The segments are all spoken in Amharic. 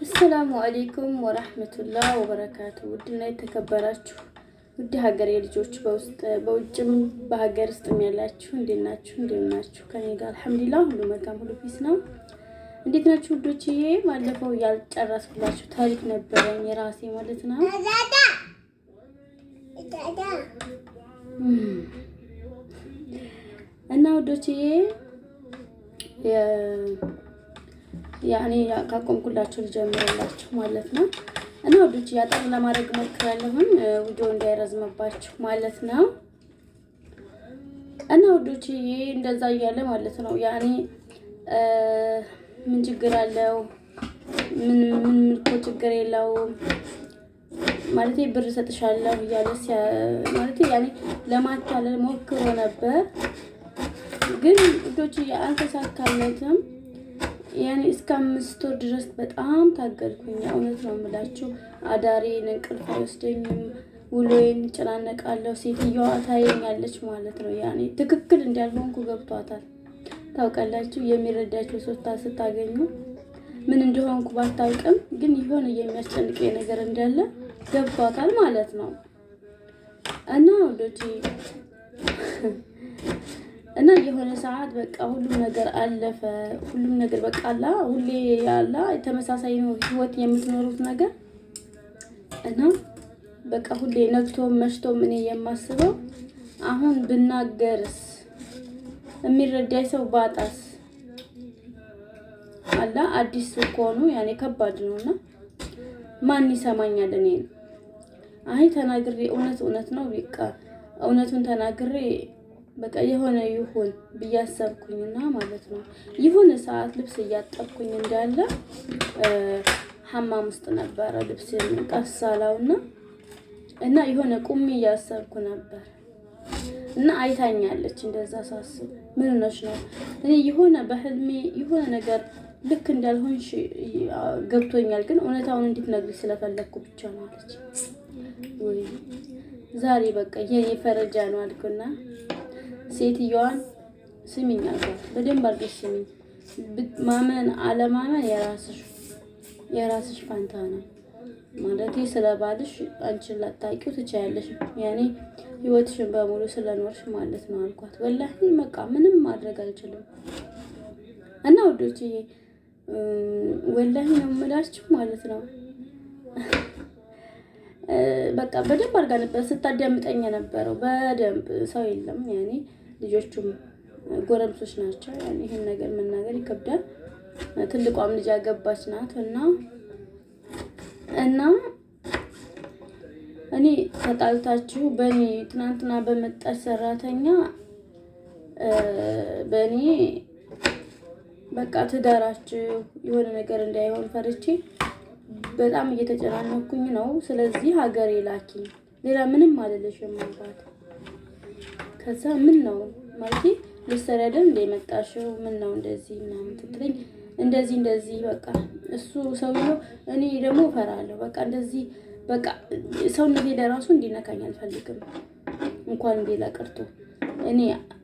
السلام عليكم ورحمة الله وبركاته። ውድና የተከበራችሁ ውድ ሀገሬ ልጆች በውስጥ በውጭም በሀገር ውስጥም ያላችሁ እንዴት ናችሁ? እንዴት ናችሁ? ከኔ ጋር الحمد لله ሁሉ መልካም፣ ሁሉ peace ነው። እንዴት ናችሁ ውዶችዬ? ባለፈው ያልጨረስኩላችሁ ታሪክ ነበረኝ የራሴ ማለት ነው። እና ውዶችዬ ያኔ ካቆምኩላችሁ ልጀምርላችሁ ማለት ነው። እና ውዶች አጠር ለማድረግ ሞክራለሁኝ ቪዲዮ እንዳይረዝምባችሁ ማለት ነው። እና ውዶች እንደዛ እያለ ማለት ነው ያኔ ምን ችግር አለው? ምን ምን እኮ ችግር የለውም ማለት ብር እሰጥሻለሁ እያለ ማለት ያኔ ለማታለል ሞክሮ ነበር፣ ግን ውዶች አልተሳካለትም። ያኔ እስከ 5 ወር ድረስ በጣም ታገልኩኝ። እውነት ነው የምላችሁ። አዳሬን እንቅልፍ አይወስደኝም፣ ውሎዬን እጨናነቃለሁ። ሴትዮዋ ታየኛለች ማለት ነው። ያኔ ትክክል እንዳልሆንኩ ገብቷታል። ታውቃላችሁ፣ የሚረዳችሁ ሰው ስታገኙ ምን እንደሆንኩ ባታውቅም ግን የሆነ የሚያስጨንቀኝ ነገር እንዳለ ገብቷታል ማለት ነው። እና ውዶቼ እና የሆነ ሰዓት በቃ ሁሉም ነገር አለፈ። ሁሉም ነገር በቃ አላ ሁሌ ያላ ተመሳሳይ ነው ህይወት የምትኖሩት ነገር። እና በቃ ሁሌ ነግቶም መሽቶም እኔ የማስበው አሁን ብናገርስ የሚረዳኝ ሰው ባጣስ፣ አላ አዲስ ከሆኑ ያኔ ከባድ ነውና ማን ይሰማኛል? እኔን አይ ተናግሬ እውነት እውነት ነው በቃ እውነቱን ተናግሬ በቃ የሆነ ይሁን ብዬ አሰብኩኝና ማለት ነው። የሆነ ሰዓት ልብስ እያጠብኩኝ እንዳለ حمام ውስጥ ነበረ ልብስ ቀሳላውና እና የሆነ ቁሚ እያሰብኩ ነበር እና አይታኛለች። እንደዛ ሳስብ ምን ሆነሽ ነው? እኔ የሆነ በህልሜ የሆነ ነገር ልክ እንዳልሆንሽ ገብቶኛል፣ ግን እውነታውን እንድትነግሪ ስለፈለግኩ ብቻ ነው አለች። ወይ ዛሬ በቃ የኔ ፈረጃ ነው አልኩና ሴትዮዋን ስሚኝ አልኳት። በደንብ አድርገሽ ስሚኝ። ማመን አለማመን የራስሽ ፋንታ ነው። ማለቴ ስለ ባልሽ አንቺን ላታውቂው ትችያለሽ። ያኔ ህይወትሽን በሙሉ ስለኖርሽ ማለት ነው አልኳት። ወላሂ በቃ ምንም ማድረግ አልችልም። እና ውዶችዬ ወላሂ ነው የምላችሁ ማለት ነው። በቃ በደንብ አድርጋ ነበር ስታዳምጠኝ የነበረው። በደንብ ሰው የለም ያኔ ልጆቹም ጎረምሶች ናቸው። ያኔ ይሄን ነገር መናገር ይከብዳል። ትልቋም ልጅ ያገባች ናት እና እና እኔ ተጣልታችሁ በእኔ ትናንትና በመጣች ሰራተኛ በእኔ በቃ ትዳራችሁ የሆነ ነገር እንዳይሆን ፈርቼ በጣም እየተጨናነኩኝ ነው። ስለዚህ ሀገሬ ላኪኝ፣ ሌላ ምንም አልልሽም አልኳት። ከዛ ምን ነው ማለት ልትሰሪ አይደል እንደ የመጣሽው ምን ነው እንደዚህ ምናምን ትትለኝ እንደዚህ እንደዚህ በቃ እሱ ሰውየው እኔ ደግሞ እፈራለሁ። በቃ እንደዚህ በቃ ሰውነቴ ለራሱ እንዲነካኝ አልፈልግም። እንኳን ሌላ ቀርቶ እኔ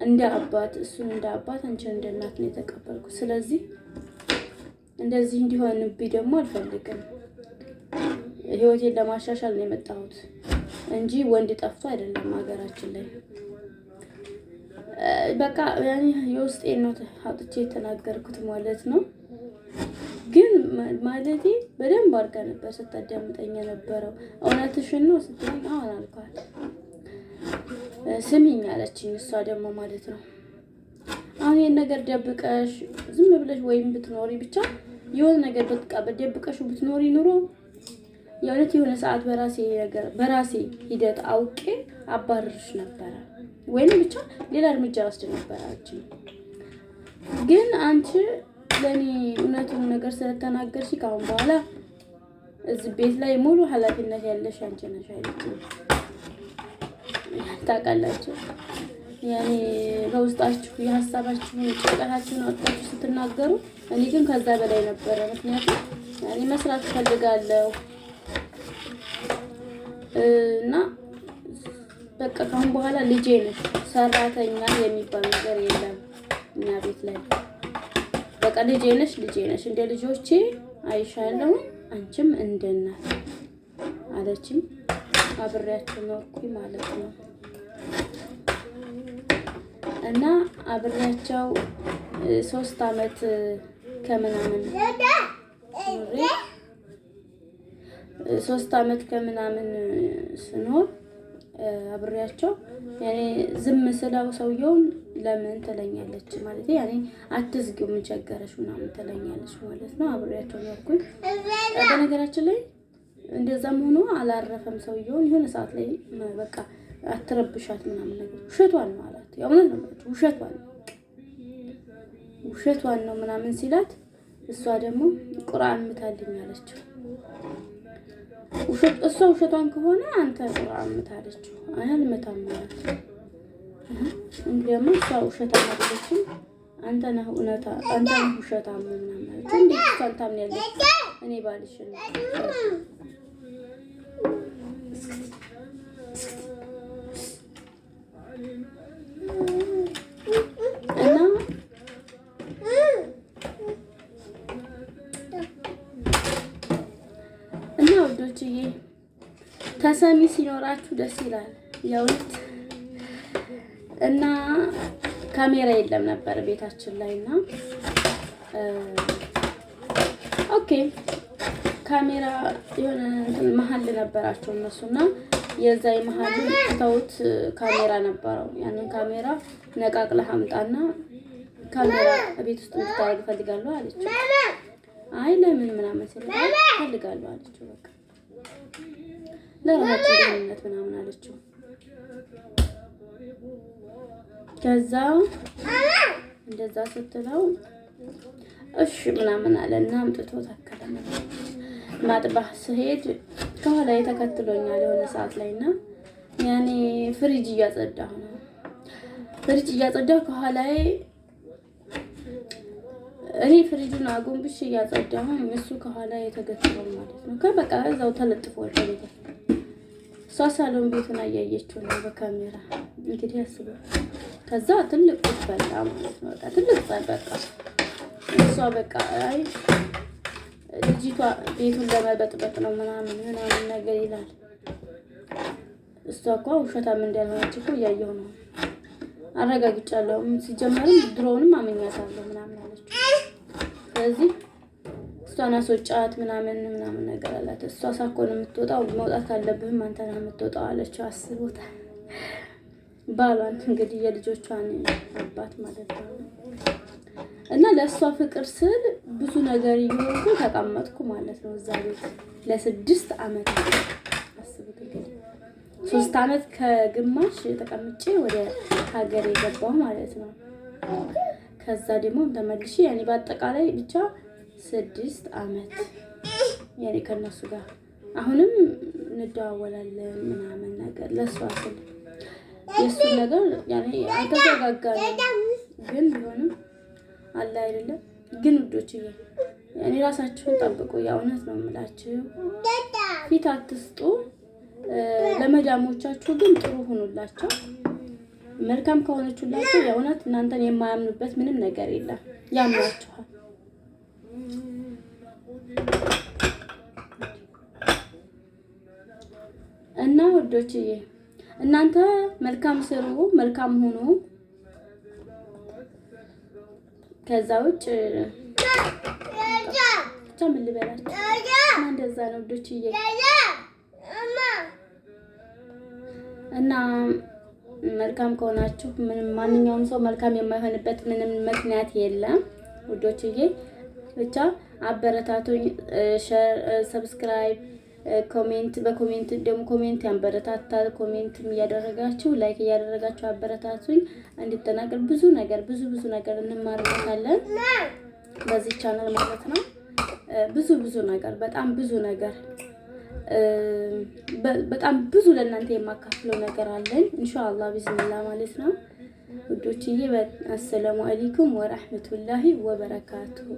እንደ አባት እሱን እንደ አባት አንቺን እንደ እናት ነው የተቀበልኩት። ስለዚህ እንደዚህ እንዲሆንብኝ ደግሞ አልፈልግም። ህይወቴን ለማሻሻል ነው የመጣሁት እንጂ ወንድ ጠፍቶ አይደለም ሀገራችን ላይ። በቃ ያኔ የውስጤን ነው አውጥቼ የተናገርኩት ማለት ነው። ግን ማለቴ በደንብ አድርጋ ነበር ስታዳምጠኝ የነበረው። እውነትሽን ነው ስትለኝ አሁን አልኳት። ስሚኝ አለችኝ። እሷ ደግሞ ማለት ነው አሁን ይሄን ነገር ደብቀሽ ዝም ብለሽ ወይም ብትኖሪ ብቻ የሆነ ነገር በቃ ደብቀሽ ብትኖሪ ኑሮ የእውነት የሆነ ሰዓት በራሴ ነገር በራሴ ሂደት አውቄ አባርርሽ ነበረ ወይም ብቻ ሌላ እርምጃ ወስድ ነበረ አለችኝ። ግን አንቺ ለእኔ እውነቱን ነገር ስለተናገርሽ ከአሁን በኋላ እዚህ ቤት ላይ ሙሉ ኃላፊነት ያለሽ አንቺ ነሽ አለችኝ። ታውቃላችሁ ያኔ በውስጣችሁ የሀሳባችሁን ጭንቀታችሁን አወጣችሁ ስትናገሩ፣ እኔ ግን ከዛ በላይ ነበረ። ምክንያቱም ያኔ መስራት እፈልጋለሁ እና በቃ ካሁን በኋላ ልጄ ነሽ፣ ሰራተኛ የሚባል ነገር የለም እኛ ቤት ላይ። በቃ ልጄ ነሽ፣ ልጄ ነሽ፣ እንደ ልጆቼ አይሻለሁ። አንቺም እንደ እናት አለችኝ። አብሬያቸው ኖርኩኝ ማለት ነው። እና አብሬያቸው 3 አመት ከምናምን ኖሬ፣ 3 አመት ከምናምን ስኖር አብሬያቸው፣ ያኔ ዝም ስለው ሰውየውን ለምን ትለኛለች ማለት፣ ያኔ አትዝጊው ምን ቸገረሽ ምናምን ትለኛለች ማለት ነው። አብሬያቸው ኖርኩኝ። በነገራችን ላይ እንደዛም ሆኖ አላረፈም ሰውየውን። የሆነ ሰዓት ላይ በቃ አትረብሻት ምናምን ነገር፣ ውሸቷን ነው አላት። የእውነት ነው፣ ውሸቷን ነው፣ ውሸቷን ነው ምናምን ሲላት እሷ ደግሞ ቁርአን ምታልኝ አለችው። እሷ ውሸቷን ከሆነ አንተ ቁርአን ምታ አለችው። አይ አልመታም አላት። እንግዲያማ እሷ ውሸታም አይደለችም፣ አንተ ነህ እውነታ፣ አንተ ነህ ውሸታም ምናምን አለችው። እንዴት እሷን ታምኛለሽ? እኔ ባልሽ ነው። እና ውዶችዬ ተሰሚ ሲኖራችሁ ደስ ይላል የእውነት። እና ካሜራ የለም ነበር ቤታችን ላይ። እና okay፣ ካሜራ የሆነ እንትን መሀል ነበራቸው እነሱና የዛ የመሀሉ ትተውት ካሜራ ነበረው። ያንን ካሜራ ነቃቅለህ አምጣና ካሜራ ቤት ውስጥ እንድታደርግ እፈልጋለሁ አለችው። አይ ለምን ምናምን ሲል እፈልጋለሁ አለችው። በቃ ለራሳችን ደህንነት ምናምን አለችው። ከዛ እንደዛ ስትለው እሺ ምናምን አለ እና አምጥቶ ተከለ። ማጥባህ ስሄድ ከኋላ ተከትሎኛል የሆነ ሰዓት ላይ። እና ያኔ ፍሪጅ እያጸዳሁ ነው። ፍሪጅ እያጸዳሁ ከኋላዬ፣ እኔ ፍሪጁን አጎንብሼ እያጸዳሁ እሱ ከኋላ የተገትሯል ማለት ነው። ከበቃ እዛው ተለጥፏል ከቤት። እሷ ሳሎን ቤቱን አያየችው ነው በካሜራ፣ እንግዲህ አስበው። ከዛ ትልቅ ቁጭ በላ ማለት ነው። በቃ ትልቅ ጸብ፣ በቃ እሷ በቃ አይ ልጅቷ ቤቱን ለመበጥበጥ ነው ምናምን ምናምን ነገር ይላል። እሷ እኮ ውሸታም እንዳልሆነች እኮ እያየሁ ነው፣ አረጋግጫለሁ። ሲጀመርም ድሮውንም አመኛታለሁ ምናምን አለችው። ስለዚህ እሷን አስወጫት ምናምን ምናምን ነገር አላት። እሷ ሳኮን የምትወጣው፣ መውጣት ካለብህም አንተ ነህ የምትወጣው አለችው። አስቦታል። ባሏን እንግዲህ የልጆቿን አባት ማለት ነው። እና ለእሷ ፍቅር ስል ብዙ ነገር እየሆንኩ ተቀመጥኩ ማለት ነው እዛ ቤት ለ6 አመት። አስቡት እንግዲህ፣ 3 አመት ከግማሽ ተቀምጬ ወደ ሀገር የገባሁ ማለት ነው። ከዛ ደግሞ ተመልሼ ያኔ በአጠቃላይ ብቻ 6 አመት ያኔ ከነሱ ጋር አሁንም እንደዋወላለን ምናምን ነገር። ለእሷ ስል የእሱን ነገር ያኔ አልተዘጋጋንም፣ ግን ቢሆንም አለ አይደለም። ግን ውዶችዬ እኔ ራሳችሁን ጠብቁ። የእውነት ነው የምላችሁ። ፊት አትስጡ። ለመዳሞቻችሁ ግን ጥሩ ሁኑላቸው። መልካም ከሆነችላቸው የእውነት እናንተን የማያምኑበት ምንም ነገር የለም፣ ያምናችኋል። እና ውዶችዬ እናንተ መልካም ስሩ፣ መልካም ሁኑ። ከዛ ውጭ ብቻ ምን ልበላችሁ እና እንደዛ ነው ውዶችዬ። እና መልካም ከሆናችሁ ምንም ማንኛውም ሰው መልካም የማይሆንበት ምንም ምክንያት የለም ውዶችዬ። ብቻ አበረታቱኝ፣ share፣ subscribe፣ comment። በ comment ደግሞ comment ያበረታታል። Comment ም እያደረጋችሁ like እያደረጋችሁ አበረታቱኝ እንዲጠናቀር። ብዙ ነገር፣ ብዙ ብዙ ነገር እንማርበታለን በዚህ ቻናል ማለት ነው። ብዙ ብዙ ነገር፣ በጣም ብዙ ነገር፣ በጣም ብዙ ለእናንተ የማካፍለው ነገር አለኝ። ኢንሻአላህ ቢዝኒላህ ማለት ነው ውዶችዬ። አሰላሙ አለይኩም ወራህመቱላሂ ወበረካቱሁ።